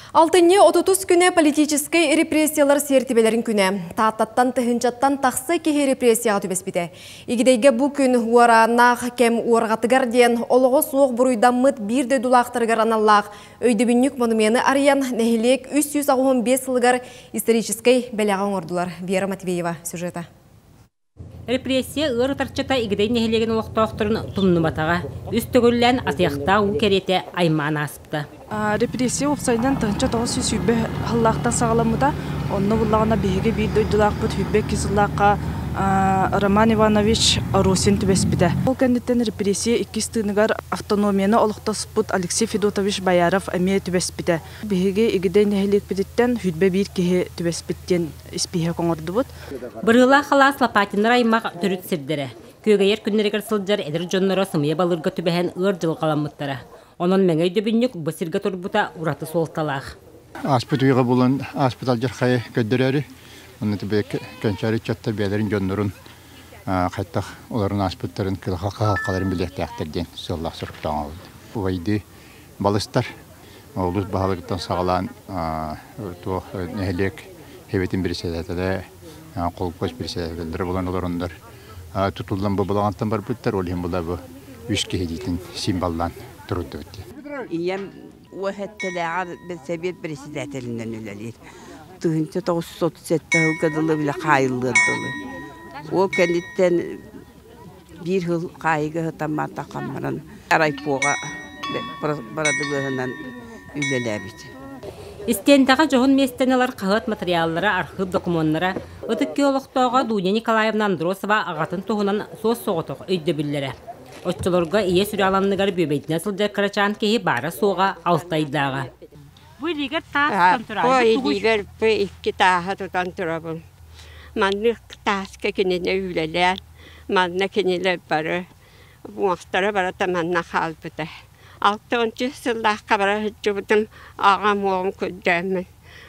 Алтынньы 30 күнэ политическай репрессиялар сиэртибэлэрин күнэ. Тааттаттан тыһыынчаттан тахса киһи репрессияҕа түбэспитэ. Игидэйгэ бу күн уорааннаах кэм уорҕатыгар диэн олоҕо суох буруйдаммыт биир дойдулаахтарыгар аналлаах өйдөбүнньүк монумены арыйан нэһилиэк 385 сылыгар историческай бэлэҕи оҥордулар. Вера Матвеева сюжета. Репрессия ыар ытарчата Игидэй нэһилиэгин олохтоохторун тумнубатаҕа, үс төгүллээн атыйахтаах уу кэриэтэ аймаан ааспыта. Репрессия уопсайынан 1920 сыллаахтан саҕаламмыта. Онно буллаҕына биһиги биир дойдулаахпыт 22 сыллаахха Роман Иванович Росин түбэспитэ. Ол кэнниттэн репрессия иккис тыыныгар автономияны олохтоспут Алексей Федотович Бояров эмиэ түбэспитэ. Биһиги Игидэй нэһилиэкпититтэн 21 киһи түбэспит диэн испииһэк оҥордубут. Бырыылаах алаас Лопатиннар аймах төрүт сирдэрэ. Күөгэйэр күннэригэр сылдьар эдэр дьонноро сымыйа балыырга түбэһэн ыар дьылҕаламмыттара. Онон мэҥэ өйдөбүнньүк бу сиргэ турбута ураты суолталаах. Ааспыт үйэҕэ булан ааспыт алдьархайы көрдөрөөрү, онно кэнчээри ыччаттар бэйэлэрин дьоннорун хайдах олорон ааспыттарын, кыһалҕаларын билиэхтээхтэр диэн сыаллаах соруктаах оҥоһуллар. Убайдыы балыстар Улуус баһылыгыттан саҕалаан туох нэһилиэк хэбэтин председателэ, холкуос председателлэрэ булан олороннор тутуллан бу балаҕантан барбыттар, ол иһин була бу үс киһи диитин символлаан турудубут диэн. Ийэм уоһэттэлээҕэр бэлсэбиэт председателинэн үлэлиир. 1937 сылга дылы бile хаайыллыар дылы. Ол кэнниттэн Биир сыл хаайыыга сытамматаххам баран райпоҕа бырадыбыаһынан үлэлээбит. Истиэндэҕэ дьоһун миэстэни ылар хаһыат матырыйааллара, архыып докумуоннара, Ытык Күөл олохтооҕо Дуня Николаевна Андросова аҕатын туһунан суос-соҕотох өйдөбүллэрэ. Оччолорго ийэ сүрэҕин анныгар бүөбэйдэнэ сылдьар кырачаан киһи баара-суоҕа алта ыйдааҕа. Бу илиигэр таас тутан турабын. Илиибэр бу икки тааһы тутан турабын. Маннык тааска кинини үлэлээн Манна кинилэр бары уҥуохтара барыта манна хаалбыта. 60 сыллаахха бара сылдьыбытым, аҕам уолум көрдөөммүн.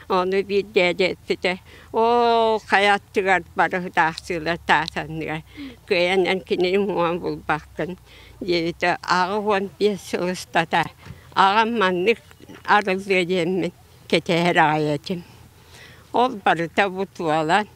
Ону биир дээдэ эппитэ, оо, хайа аттыгар бары ытаахсыылар таас анныгар кыайан эн кинини уҥуоҕун булбаккын диэбитэ. 85 сыл устата аҕам маннык арыллыа диэммин кэтэһэр аҕай этим. Ол барыта бу туолан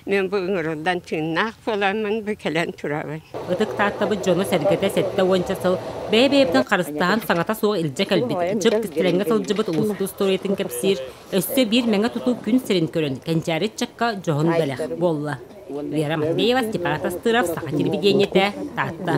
Мин бу ыҥырыллан тыыннаах буоламмын бу кэлэн турабын. Ытык Тааттабыт дьоно-сэргэтэ сэттэ уонча сыл бэйэ-бэйэбитин харыстаһан саҥата суох илдьэ кэлбит, чып кистэлэҥҥэ сылдьыбыт улууспут устуоруйатын кэпсиир өссө биир мэҥэ тутуу күн сирин көрөн, кэнчээри ыччакка дьоһун бэлэх буолла. Вера Матвеева, Степан Тастыров, Саха телевидениетэ, Таатта.